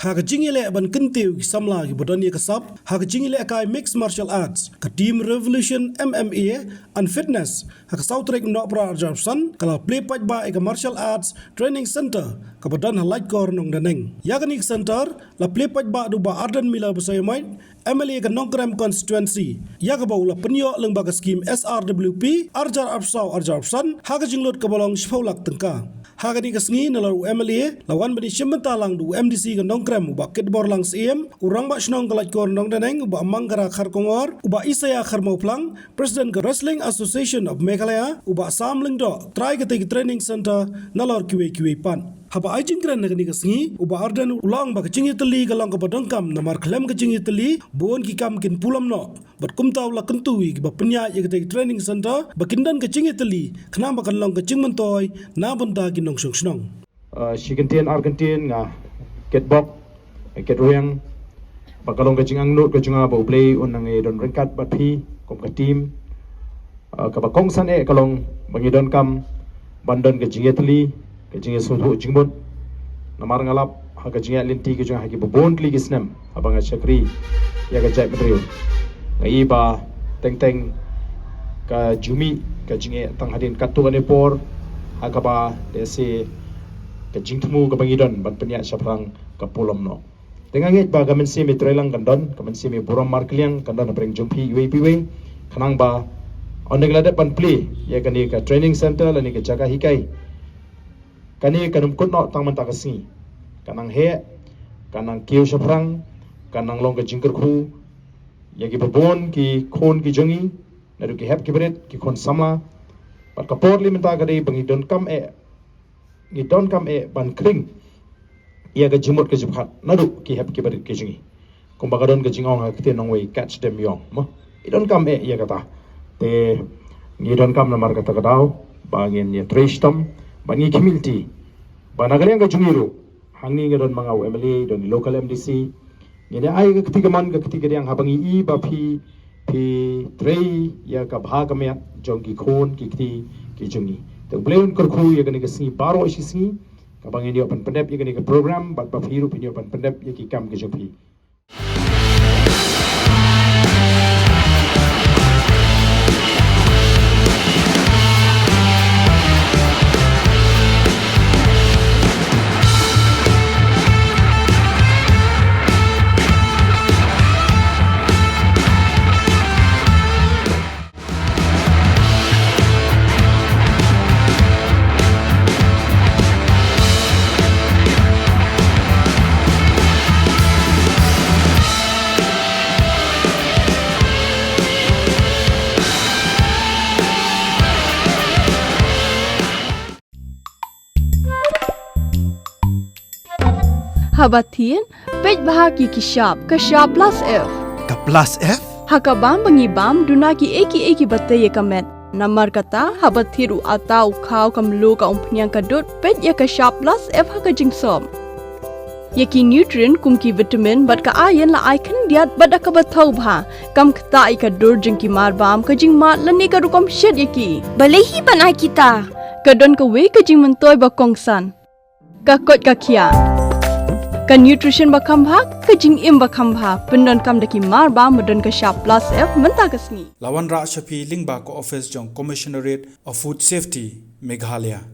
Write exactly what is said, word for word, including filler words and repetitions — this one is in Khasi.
Ha ka jingïaleh ban kyntiew ki samla kiba don ïa ka sap ha ka jingïalehkai Mixed Martial Arts, ka Team Revolution M M A and Fitness, ha ka saw tarik u Nohprah arhajar arphew san, ka la plie paidbah ïa ka Martial Arts Training Centre kaba don ha Laitkor, Nongdaneng. Ïa kane ka centre la plie paidbah da u Bah Ardent Miller Basaiawmoit, M L A ka Nongkrem Constituency, ïa kaba u la pynïoh lyngba ka skhim S R W P arhajar arphew saw arhajar arphew san ha ka jinglut kaba long shiphew lak tyngka. Ha kane ka sngi, nalor u M L A la wan ban ïashim bynta lang da u M D C ka Nongkrem, u Bah Kitborlang Syiem, u Rangbah Shnong ka Laitkor Nongdaneng, u Bah Mangkara Kharkongor, u Bah Isaiah Kharmawphlang, President ka Wrestling Association of Meghalaya, u Bah Sam Lyngdoh, trai katei ka training centre, nalor kiwei kiwei pat. Haba ai jingkren ha kane ka sngi, u Bah Ardent u la ong ba ka jingïatylli ka long kaba donkam, namar khlem ka jingïatylli bun ki kam kin pulom noh. Bad kumta u la kyntu ïa kiba pynïaid ïa katei ka training centre ba kin don ka jingïatylli, khnang ba kan long ka jingmyntoi na bynta ki nongshong shnong. Ah, shi kyntien ar kyntien nga kitbok, kitrwiang ba ka long ka jingangnud ka jong nga ba U Blei un nang ïadon ryngkat bad phi kum ka team. Ah, kaba kongsan eh ka long ba ngi donkam ban don ka jingïatylli, ka jingïasngewthuh jingmut. Namar nga lap ha ka jingïaid lynti ka jong nga ha kiba bun tylli ki snem haba nga shakri ïa ka jaitbynriew, nga i ba teng teng ka jingmih ka jingeh tang hadien katto katne por, ha kaba lehse ka jingthmu kaba ngi don ban pynïaid shaphrang ka pulom noh. Te nga ngeit ba ka mynsiem ïatreilang kan don, ka mynsiem ïaburom markylliang kan don hapdeng jong phi iwei pa iwei, khnang ba ynda ngi la dep ban plie ïa kane ka training centre lane ka jaka hikai, kane kan ym kut noh tang mynta ka sngi. Kan nang heh, kan nang kiew shaphrang, kan nang long ka jingkyrkhu ïa kiba bun ki khun ki jong ngi, naduh ki hep ki barit, ki khun samla. Bad ka por lei mynta ka dei ba ngi donkam eh, ngi donkam eh ban khring ïa ka jingmut ka jingpyrkhat naduh ki hep ki barit ki jong ngi. Kumba ka don ka jingong ha ka ktien nongwei, catch them young, mo. Ngi donkam eh ïa kata. Te ngi donkam namar kata ka daw ba ngin ïatrei shitom, ba ngi khmih lynti ba na ka liang ka jong ngi ruh, hangne nga don ma nga u M L A, don i local M D C, ngin ïa ai ka kti kamon ka kti kadiang haba ngi i ba phi, phi trei ïa ka bha ka miat jong ki khun ki kti ki jong ngi. Te U Blei un kyrkhu ïa kane ka sngi baroh shi sngi, kaba ngin ïoh ban pyndep ïa kane ka program, bad ba phi ruh phin ïoh ban pyndep ïa ki kam ki jong phi. Haba thied, peit bha ki ki shap, ka shap plus F. Ka plus F? Ha ka bam ba ngi bam, duna ki ei ki ei kiba tei ïa ka met. Namar kata, haba thied u atta, u khaw, ka mluh, ka umphniang, ka dud, peit ïa ka shap plus F ha ka jingsop. Ïa ki nutrient kum ki vitamin bad ka iron la ai khyndiat bad da kaba thaw bha. Kam ktah ïa ka dur jong ki marbam, ka jingmad lane ka rukom shet ïa ki. Balei hi ban ai kita? Ka don kawei ka jingmyntoi ba kongsan. Ka koit ka khiah. Ka nutrition ba kham bha, ka jingim ba kham bha. Pyndonkam da ki marbam ba don ka shap plus F mynta ka sngi. La wanrah sha phi lyngba ka office jong Commissionerate of Food Safety, Meghalaya.